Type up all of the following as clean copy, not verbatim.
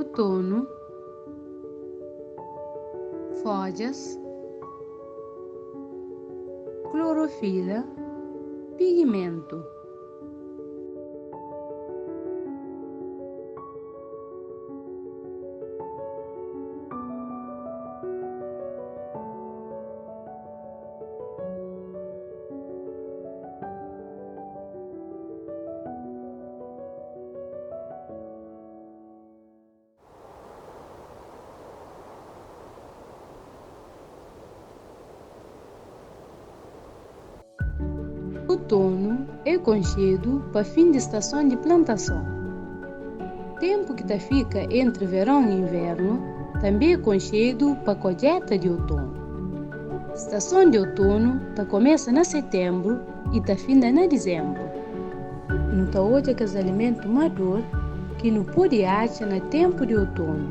Otonu, fódjas, klorofila, pigmentu. Otonu é konxedu pa fin di stason di plantason. Ténpu ki ta fika entri veron i invernu tanbê é konxedu pa kodjéta di otonu. Stason di otonu ta kumesa na setenbru i ta finda na dizenbru. Nu ta odja kes alimentu madur ki nu pode atxa na ténpu di otonu,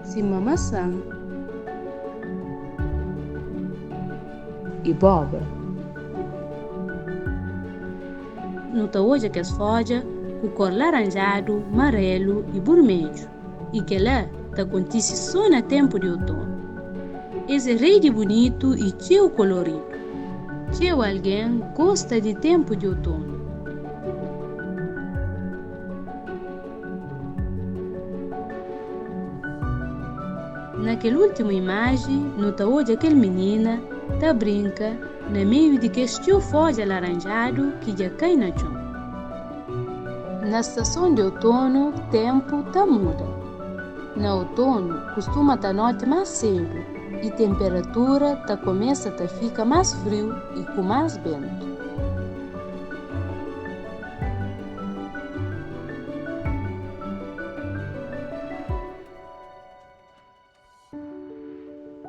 sima masan i bóbra. Nu ta odja kes fódja ku kor laranjadu, marelu i burmedju, i kel-la ta kontise sô na ténpu di otonu. Es é rei di bunitu i txeu koloridu. Txeu algen gosta di ténpu di otonu. Na kel últimu imaji, nu ta odja kel minina ta brinka na meiu di kes txeu fódja laranjadu ki dja kai na txon. Na stason di otonu, ténpu ta muda. Na otonu, kustuma ta noti más sédu i tenperatura ta kumesa ta fika más friu i ku más béntu.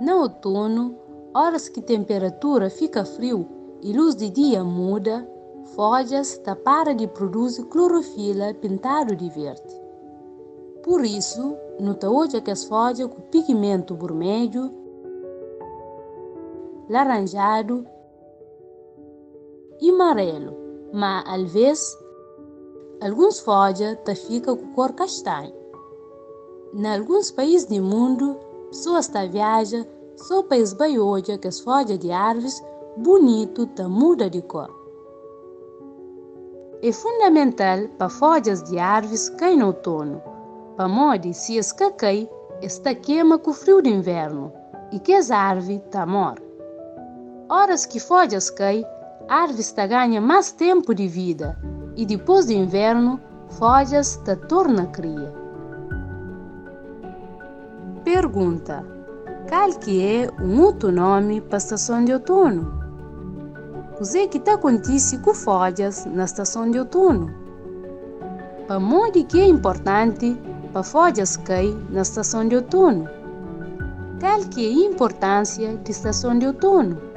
Na otonu, óras ki tenperatura fika friu i lus di dia muda, fódjas ta para di produzi klorofila pintadu di verdi. Pur isu, nu ta odja kes fódja ku pigmentu burmedju, laranjadu i marelu, má alvês alguns fódja ta fika ku kor kastanhu. Na alguns país di mundu, pesoas ta viaja sô pa es bai odja kes fódja di arvis bunitu ta muda di kor. É fundamental pa fódjas di arvis kai na otonu, pamodi si es ka kai, es ta kema ku friu di invernu i kes arvi ta móre. Óras ki fódjas kai, arvis ta ganha más ténpu di vida i dipôs di invernu fódjas ta torna kria. Pergunta, Kal ki é un otu nómi pa stason di otonu? Kuzê ki ta kontise ku fódjas na stason di otonu? Pamodi ki é inportanti pa fódjas kai na stason di otonu? Kal ki é inportánsia di stason di otonu?